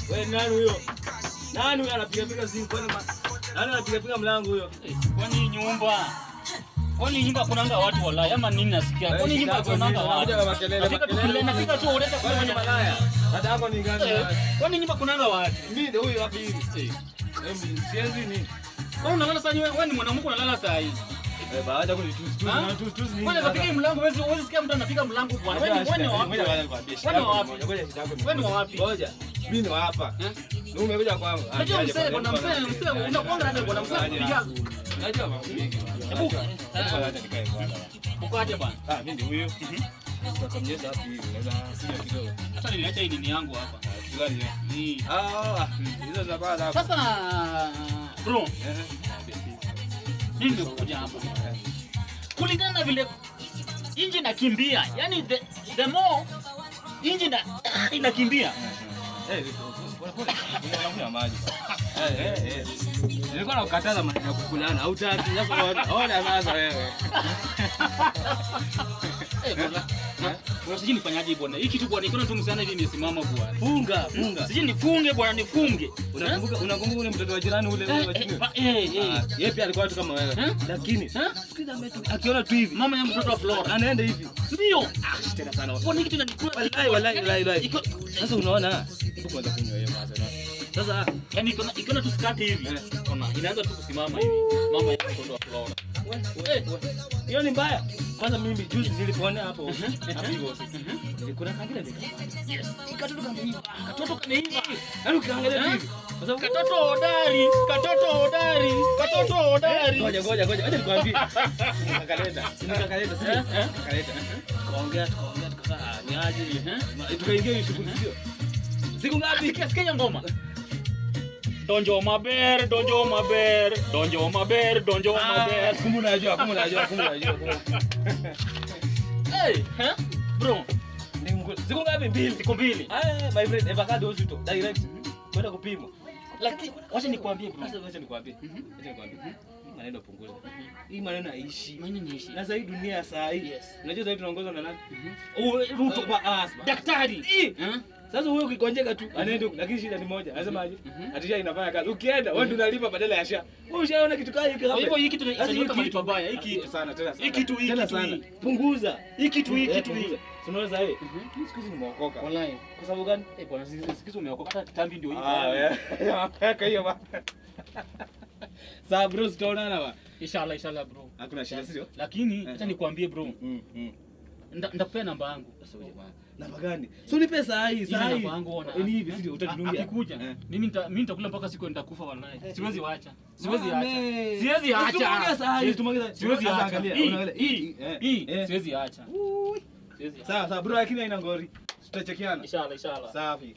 Wewe nani huyo? Nani huyo anapiga piga simu kwani? Nani anapiga piga mlango huyo? Kwani nyumba? Kwani nyumba kunanga watu wallahi ama nini nasikia? Kwani nyumba kunanga watu? Nafika tu uleta kwa malaya. Hata hapo ni gani? Kwani nyumba kunanga watu? Mimi ndio huyo hapa hivi. Sienzi nini? Wewe unalala saa wewe ni mwanamke unalala saa hii. Eh, baada kunitusi tusi nini? Kwanza kapiga mlango wewe sikia mtu anapiga mlango bwana. Wewe ni wapi? Wewe ni wapi? Wewe ni wapi? Ngoja. Mimi ni hapa. Wewe umekuja kwangu. Unajua msee bwana msee unakuanga na bwana msee kupiga. Unajua mambo mengi. Hebu acha nikae bwana. Uko aje bwana? Ah, mimi ndio huyo. Tutakomnyesha hapo hivi. Unaweza kunywa kidogo. Hata niliacha hii nini yangu hapa. Gani hiyo? Ah, hizo za bala. Sasa bro. Mimi nimekuja hapa. Kulingana na vile inji inakimbia, yani the more inji inakimbia. Eh, pole pole. Unakunywa maji. Eh. Nilikuwa nakukataza maneno ya kukulana. Hautaki. Sasa ona sasa wewe. Eh bwana. Bwana sijui nifanyaje bwana. Hii kitu bwana ikiona tu msichana hivi imesimama bwana. Funga, funga. Sijui nifunge bwana, nifunge. Unakumbuka ule mtoto wa jirani ule wa chini? Yeye pia alikuwa tu kama wewe. Lakini sikiza akiona tu hivi. Mama ya mtoto wa Flora anaenda hivi. Ndio. Ah, tena sana. Bwana hii kitu inanikula. Wallahi wallahi. Sasa unaona? Hebu kwanza kunywa hiyo maji. Sasa yani ikiona tu skati hivi. Ona inaanza tu kusimama hivi. Mama ya mtoto wa Flora. Hiyo ni mbaya. Kwanza mimi juzi nilipoona hapo hapo hivyo. Nilikuwa kaangalia nikapata. Yes. Katoto kameiva. Katoto kameiva. Yaani ukiangalia hivi. Kwa sababu katoto hodari, katoto hodari, katoto hodari. Ngoja ngoja ngoja. Acha nikwambie. Nikakaleta. Nikakaleta sio? Nikakaleta. Tukaongea tukaongea tukakaa ni aje. Tukaingia hiyo shughuli sio? Siku ngapi? Sikia ngoma. Donjo maber, donjo maber, donjo maber, donjo maber. Kumbe unajua, kumbe unajua, kumbe unajua. Hey, eh? Bro. Siku ngapi? Mbili. Siku mbili. Ah, my friend, avocado hospital direct. Kwenda kupimwa. Lakini wacha nikwambie bro. Sasa wacha nikwambie. Wacha nikwambie. Maneno punguza. Hii maneno haishi. Maneno haishi. Na sasa hii dunia saa hii. Unajua sasa tunaongozwa na nani? Ruto kwa asma. Daktari. Sasa wewe ukigonjeka tu anaenda lakini shida ni moja. Anasema aje? Atisha inafanya kazi. Ukienda wewe ndio unalipa badala ya SHA. Wewe ushaona kitu kama hiki hapa. Kwa hivyo hii kitu inaweka malipo mabaya. Hii kitu sana tena sana. Hii kitu hii tena sana. Punguza. Hii kitu hii kitu hii. Unaona sasa hii? Mimi siku hizi nimeokoka. Wallahi. Kwa sababu gani? Eh bwana siku hizi umeokoka hata kitambi ndio hivi. Ah, weka hiyo bwana. Sawa bro, tutaonana bwana. Inshallah inshallah bro. Hakuna shida sio? Lakini acha nikwambie bro. Ndakupea namba yangu. Sasa uje bwana. Namba gani? So nipe saa hii, saa hii. Namba yangu ona. Ni hivi sio utadungia. Akikuja. Mimi nitakula mpaka siku nitakufa wallahi. Siwezi waacha. Siwezi acha. Siwezi acha. Tumongea saa hii, tumongea. Siwezi acha. Angalia, Hii. Hii. Siwezi acha. Siwezi. Sawa sawa bro, lakini haina ngori. Tutachekiana. Inshallah inshallah. Safi.